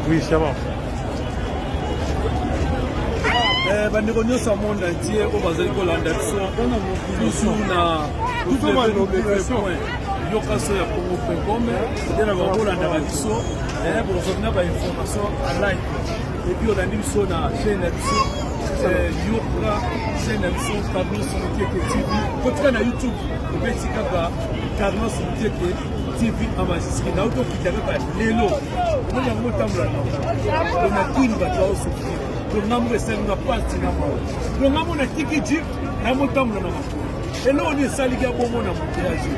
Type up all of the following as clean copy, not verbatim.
Oui, ça va. Eh, bandeko nyonso ya monde entier oyo bazali kolanda biso bisu na yoka so ya congo com nde na bakolandaka biso eh, bokozwa na bainformation alike epuis olandi biso na chaîne na biso eh, yoka chaîne na biso carlos muteke tv kotika na youtube obeti kaka carlos muteke tv amajisiki nauti okita kaka lelo omoni yango otambola na na kini bato baosouffrir donc nga moko esali nga mpasi na mawa donc nga moko natiki jip na motambola na makolo eloko nini esaliki ya bongo na moteage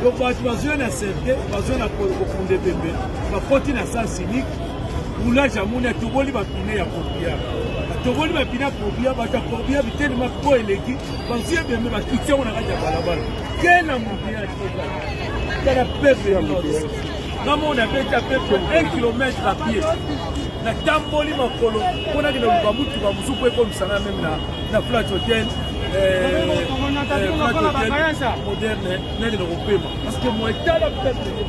donc bato bazwa na serte bazwa na kokunda ebembe bakoti na sens unique roulage amoni atoboli bapine ya corbia atoboli bapine ya corbia bato ya corbia bitelema po eleki bazwi ebembe bakiti yango na kati ya balabala quel embouteillage total tala peuple ya nga moko nabeti à peu près 1 kilomètre à pied natamboli makolo mpo nakende koluka motuka mosusu mpo ekomisa nga meme na, na flat hotel eh, eh, flat hotel moderne nakende kopema parce que moi etala peuple nde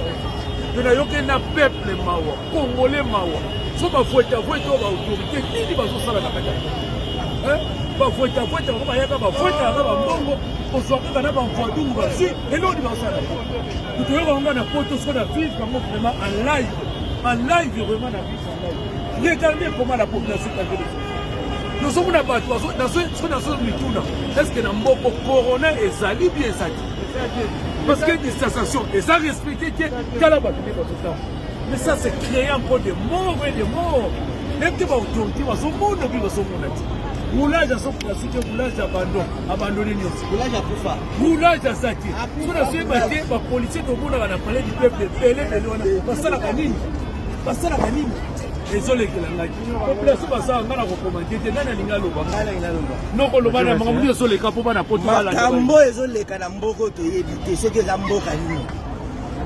to nayoki na peuple mawa congolais mawa so bavuetavueta oyo baautorité nini bazosala na kati ya bavuetavueta bango bayaka bavuetaka bambongo kozwa kaka na bamvuadungu bazwi eloko nini bazosala toyoka yango na poto soki na vivre yango vraiment en live en live vraiment na vivre en live regardez comment la population est en train de souffrir tozomona bato soki nazo mituna est ce que na mboko corona ezali bien eza te parce que distanciation eza respecte te tala bato nde bazotanga mais ça c'est créer encore des morts et des morts même te baautorité bazomona bi bazomona te roulage azoprasike roulage abandon abandonne nyonso roulage akufa roulage aza te so nazoyeba te bapolisier tomonaka na palais du peuple ebele ebele wana basalaka nini basalaka nini ezolekela ngai population baza ngai na kokomante te nani alingi aloba nokoloba na makambo nini ezoleka mpo bana poto makambo ezoleka na mboka oyo toyebi te soki eza mboka nini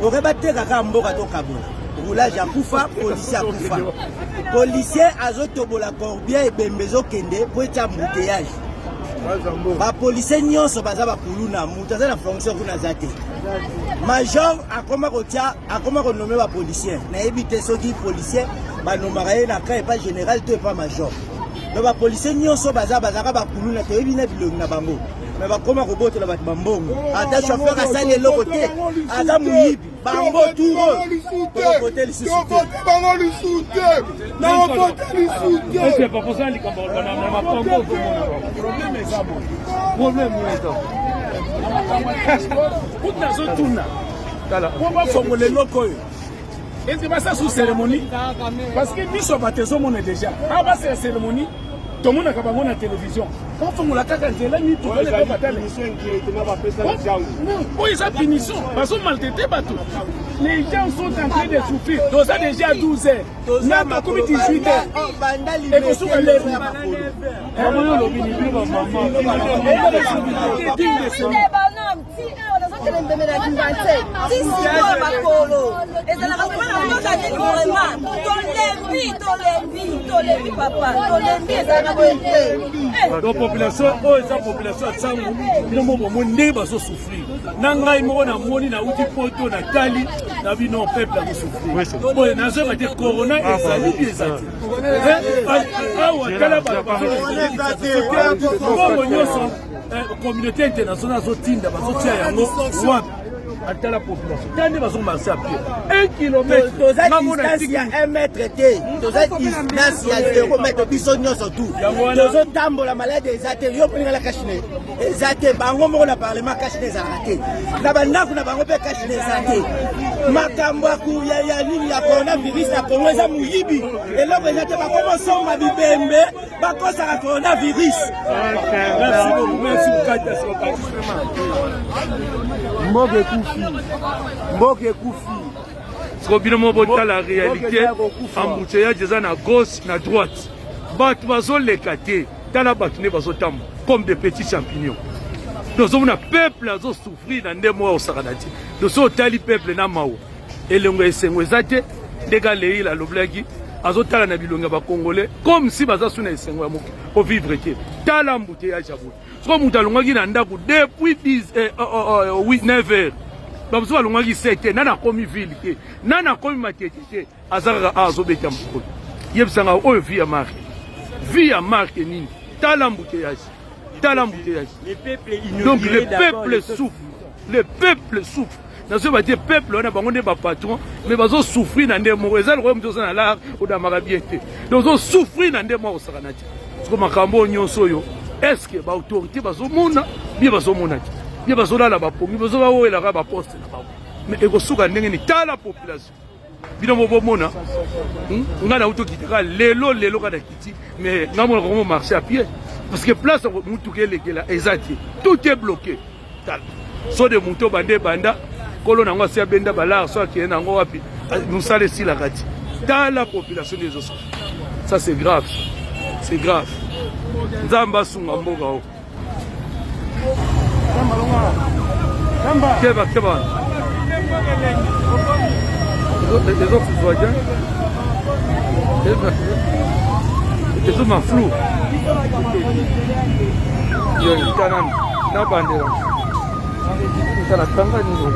oke bateka kaka mboka tokabola roulage akufa policier akufa policier azotobola corbia ebembe ezokende mpo etya embouteillage bapolisier nyonso baza bakuluna moto aza na fonction kuna aza te major akoma kotia akoma konome bapolisier nayebi te soki policier banomaka ye na ka epa général to epa major donc bapolisier nyonso baza bazalaka bakuluna toyebi na bilongi na bango me bakoma kobotola bato bambongo ata chauffeur asali eloko te aza moyibi bango turo tokovote lisusu te bango lisusu te nakovote lisusu te problème eza boye problème eza kutu nazotuna mpo bafongola eloko oyo ete basala sous cérémonie parce que biso bato ezomona déjà awa basala cérémonie tomonaka bango na télévision bafongola kaka nzela mituka leka batale oyo eza punition bazo maltraite bato les gens sont en train de souffrir toza déjà 12 heures na bakomi 18 heures ekosuka lelo nazokende mbembe na kimbanse ti sikoyo makolo ezalaka vraimen na mboka nini vraimen tolembi tolembi tolembi papa tolembi ezalaka boye te donc population oyo eza population ya nsango bino mo bomoni ndenge bazosouffrir na ngai moko namoni nauti poto natali na bino peuple azosouffrir boye nazoyeba te corona ezali bi eza te awa tala bato bazobongo nyonso Eh, communauté internationale azotinda bazotia yango wapi atala population ta nde bazomarche a pied 1 kilomètre toza distance ya 1 mètre te toza distance ya 0 mètre biso nyonso tu tozotambola malade eza te yo mponinga kashine eza te bango moko na parlement kashine ezalaka te na bandako na bango mpe kashine eza te makambo ya nini ya coronavirus na congo eza moyibi eloko eza te bakomosomba bibembe bakosaka coronavirus mboka ekufi mboka ekufi siko bino moko botala réalité embouteillage eza na gauche na droite bato bazoleka te tala bato nde bazotambola comme des petits champignons tozomona peuple azosouffrir na nde moko akosakana te toso otali peuple na mawa elengo ya esengo eza te ndenge aleila alobelaki azotala na bilongi ya bacongolais comme si baza su na esengo ya moke kovivre te tala embouteillage ya boye soko moto alongwaki na ndako depuis 10 eh, oh, oh, oh, 9 heures bamosusu balongwaki 7 heures nani akomi ville te nani akomi matete te aza kaka awa azobeta mokolo. Yebisanga oyo vie ya marque. Vie ya marque nini? Tala embouteillage. Tala embouteillage. Donc le peuple souffre. Le peuple souffre. Nazoyeba te peuple wana bango nde bapatron mais bazosouffrir na nde moko eza lokola moto oza na lar odamaka bien te donc ozosouffrir na nde moko osakana te siko makambo oyo nyonso oyo est ce que baautorité bazomona bie bazomona te bie bazolala bapongi bazobawelaka baposte na bango mais ekosuka ndenge nini tala population bino mo bomona hmm? ngai nauti okita kaka lelo lelo kaka nakiti mais ngai monaka komo marché à pied parce que place motuka elekela eza te tout est bloqué tala so de moto banda ebanda nkolo na yango asi abenda balare so akende na yango wapi mosala esilaka ti tala population nde ezosoka ça c'est grave c'est grave nzambe asunga mboka oyo Keba, keba. Ezokuzwa te. Ezoma flou. Yo, kita nani? Nabandela. Tala, kanga nini?